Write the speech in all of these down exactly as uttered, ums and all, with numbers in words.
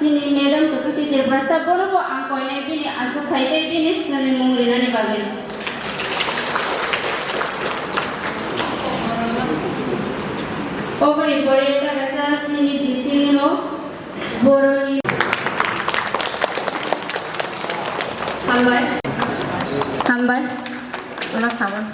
Chini madam Kusuti Tiprasa bono bo ang koinai bini aswk khai tei bini swngni mung rinani bagwi. Oboni pore ta kaisa chini D C no boroni hambai. Hambai. Ano sabon.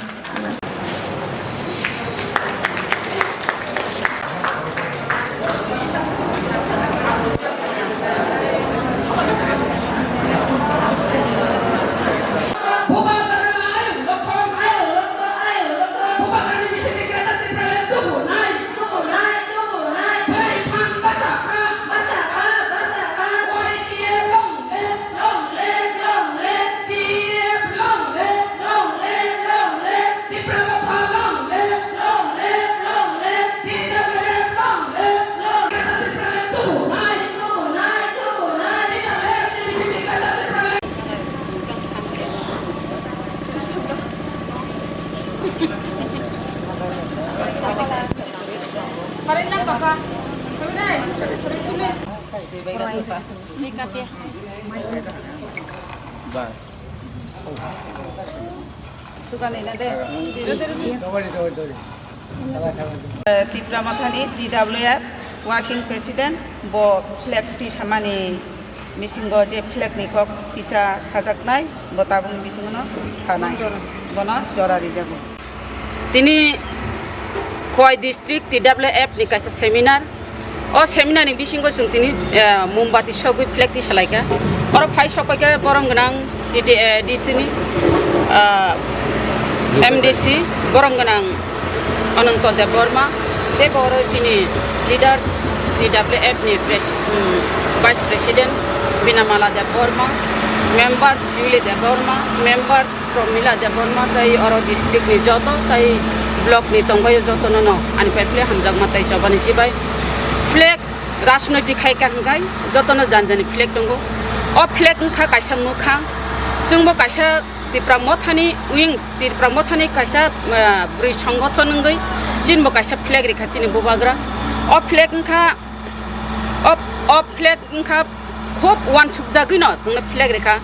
Tipra Mothani T W F working president bo flag tisamani bisingo je flag ni kok kisa sajaknai bo tabukni bisingo no sanai bono jora rijago. Tini Khowai district T W F ni kaisa seminar. O seminar ni bisingo chwng tini, eh, mombati sogwi flag tisalaikha. Oro phai sokpaikha borom gwnang T D, eh, D C ni, ah, M D C, borom gwnang Ananto Debbarma, tei bo oro chini leaders T W F ni pres-, um, vice president Binamala Debbarma, members Sili Debbarma, members Promila Debbarma tei oro district ni joto tei block ni tongbaio jotono no ani pai fle hamjakma tei chobani chibai. Flag rajnoitik hai ka hwnkhe jotono jani jani flag tongo. O flag wngkha kaisa mwkhang. Chwngbo kaisa Tipra Mothani wings, Tipra Mothani kaisa, ah, bwrwi songothon wngwi chinibo kaisa flag rikha chini bubagra. O flag wngkha, o, o flag wngkha khub uansukjagwino chwngno flag rikha.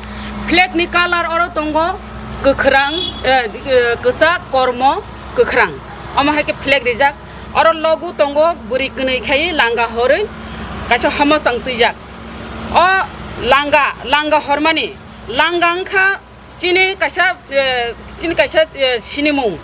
Flag ni colour oro tongo kwkhwrang, eh, eh, kwchak, kormo, kwkhwrang. Omo hai khe flag rijak. Oro logo tongo bwrwi kwnwi khai langa horwi kaisa homochang twijak. O langa, langa hormani, langa wngkha chini kaisa, eh, chini kaisa, eh, sinimung,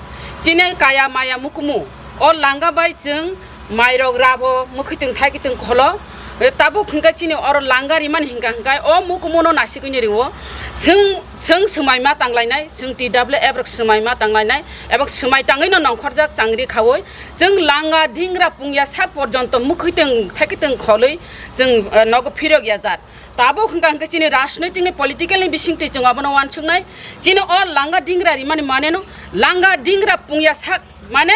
chini kaya maya mukumu. O langa bai chwng mairok rabo, mwkhwtwng thaikitwng kholo. Eh, tabuk hwnkhe chini oro langa rimani hwnkha hwnkhe o mukumuno nasigwini rio. Chwng, chwng swmai ma tanglainai, chwng T W F rok swmai ma tanglainai, ebo swmai tangwino nongkhorjak changri khaui. Chwng langa dingra pungya sak porjonto mwkhwtwng thaikitwng kholwi chwng, eh, nogo phirok ya jat. Tabuk hwnkha hwnkhe chini rajnoitikni, politicalni bisingtwi chwng abono uansuknai. Chini o langa dingra rimani maneno, langa dingra pungya sak mane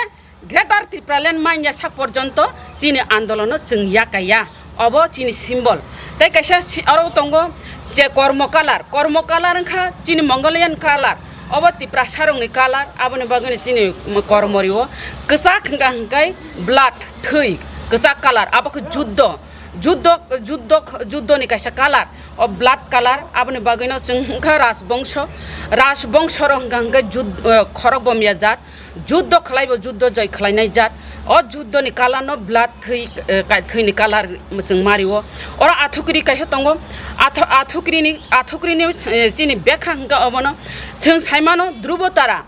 Greater Tipraland manya sak porjonto chini andolono chwng yakaya. Obo chini symbol. Tei kaisa si-, aro tongo je kormo colour. Kormo colour wngkha chini Mongolian colour. Obo Tiprasarokni colour, aboni bagwino chini kormo rio. Kwchak hwnkha hwnkhe blood, thwi, kwchak colour. Abo khe juddo. Juddo, juddo, juddoni kaisa colour, o blood colour, aboni bagwino chwng wngkha rajbongso. Rajbongsorok hwnkha hwnkhe jud-, eh, khorok bomya jat, juddo khlaibo juddo joi khlainai jat. O juddoni colour no blood thwi, eh, ka-, thwini colour chwng mario. Oro athukri kaisa tongo, athu-, athukrini, athukrini, eh, chini bekha hwnkha obono chwng saimano Dhrubo Tara,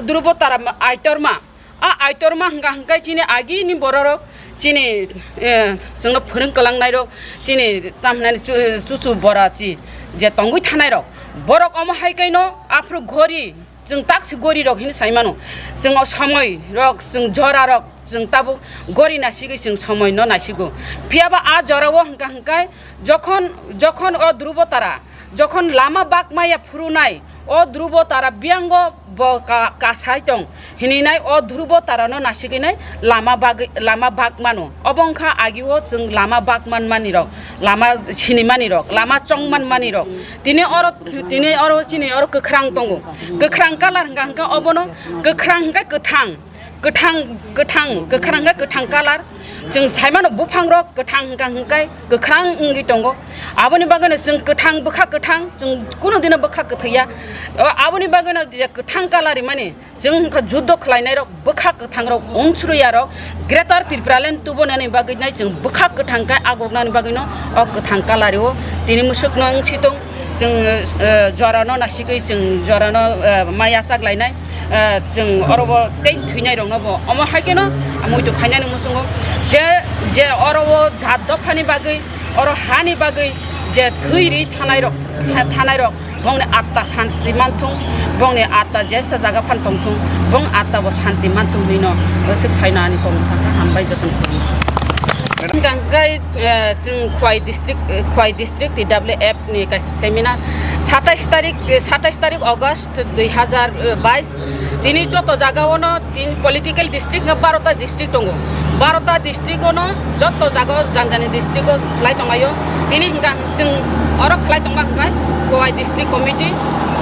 Dhrubo Tara aitorma. A aitorma hwnkha hwnkhe chini agini bororok, chini, eh, chwngno phwrwng kwlangnairok, chini tamhinani chu-, chuchu bora chi je tongwi thanairok, borok omo hai kaino aphuru gori, chwng taksi gorirok hinwi saimano. Chwng o somoirok, chwng jorarok, chwng tabuk gori nasigwi chwng somoino nasigo. Phiyaba a jorao hwnkha hwnkhe jokhon, jokhon o Dhrubo Tara, jokhon lama bakmaya phurunai, o Dhrubo Tara biyango bo ka-, kasai tong hininai o Dhrubo Tarano nasigwinai lama bak-, lama bak mano. Obo wngkha agio chwng lama bak man manirok, lama sini manirok, lama chong man manirok. Tini oro, tini oro chini oro kwkhwrang tongo. Kwkhwrang colour hwnkha hwnkhe obono kwkhwrang hwnkhe kwthang. Kwthang, kwthang, kwkhwrang khe kwthang colour, Chwng saimano buphangrok kwthang hwnkha hwnkhe kwkhwrang wngwi tongo. Aboni bagwino chwng kwthang, bwkha kwthang, chwng kunu dino bwkha kwthwiya. O, aboni bagwino je kwthang colour rimani, chwng wngkha juddo khlainairok, bwkha kwthangrok, unsruyarok, Greater Tipraland tubunani bagwinai chwng bwkha kwthang khe agoknani bagwino o kwthang colour rio. Tini musukno wngsi tong. Chwng, eh, jorano nasigwi chwng jorano, eh, ma yachak lainai, eh, chwng oro bo tei thwinairokno bo omo hai kheno muitu khainani muchungo je, je oro o jat dophani bagwi, oro hani bagwi je thwi ri thanairok, tha-, thanairok bongni atma santi manthung, bongni atma jesa jaga phan tongthung, bong atma bo santi manthung hinwi no swk saino ani kok hambai jotono khulumkha. Hingkha hwnkhe, eh, chwng Khwai district, eh, Khwai district T W F ni kaisa seminar satais tarik, satais tarik August dui hazar bais. Tini joto jagao no tin political district no barota district tongo. Barota district o no joto jagao jani jani district o khlai tonglaio. Tini hingkha chwng oro khlai tongma hwnkhe Khowai district committee.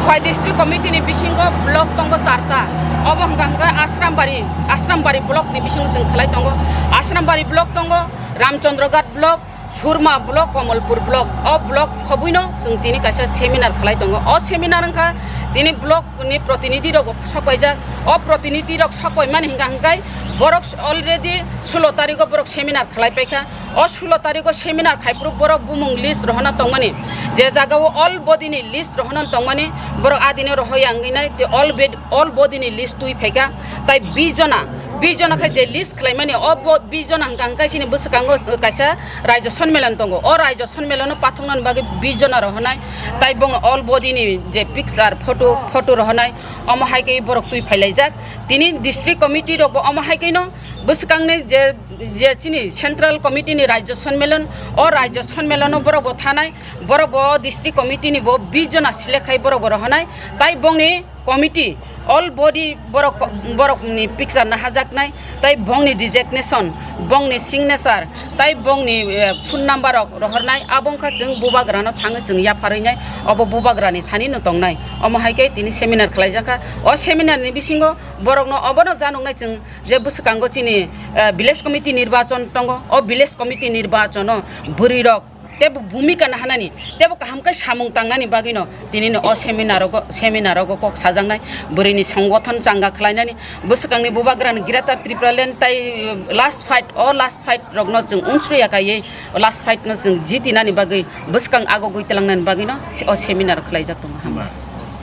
Khowai district committee ni bisingo block tongo charta. Obo hingkha hingkha Asrambari, Asrambari block ni bisingo chwng khlai tongo. Asrambari block tongo, Ramchandraghat block, Surma block, Kamalpur block, o block khobwino chwng tini kaisa seminar khlai tongo. O seminar wngkha tini block ni protinidhi rok sokpaijak. O protinidhi rok sokpaimani hingkha hingkhe borok already sulo tarigo borok seminar khlai paikha. O sulo tarigo seminar khaiphuru borok bumung list rohorna tongmani, je jagao all body ni list rohorna tongmani, borok adino rohoya wngwi nai, te all bed-, all body ni list twi phaikha. Tai bis jona, bis jona khe je list khlaimani, o bo-, bis jona hingkha hingkhe chini bwswkango kaisa Raijo Sonmelan tongo. O Raijo Sonmelano pathoknani bagwi bis jona rohonai, tai bongno all body ni je picture, photo, photo rohonai, omo hai khe borok twi phailaijak. Tini district committee rokbo omo hai kheno bwswkangni je, je chini central committee ni Raijo Sonmelan, o Raijo Sonmelano borokbo thanai, borokbo district committee ni bo bis jona select khai borokbo rohonai, tai bongni committee, all body borok, borokni picture nahajaknai, tai bongni designation, bongni signature, tai bongni, eh, phone number rok rohornai, abo wngkha chwng bubagrano thangwi chwng yapharwi nai, obo bubagrani thani no tongnai. Omo hai khe tini seminar khlaijakha. O seminar ni bisingo borokno obono janoknai chwng je bwswkango chini, eh, village committee nirbachon tongo. O village committee nirbachono bwrwi rok tebo bhumika nahanani, tebo kaham khe samung tangnani bagwino tinino o seminar rogo, seminar rogo kok sajaknai, bwrwini songgothon changa khlainani, bwswkangni bubagrani Greater Tipraland tai, eh, last fight, o last fight rokno chwng unsriya kaiwi, o last fight no chwng jitinani bagwi, bwswkang agogwi tlangnani bagwino o seminar khlaijak tongo. Hambai.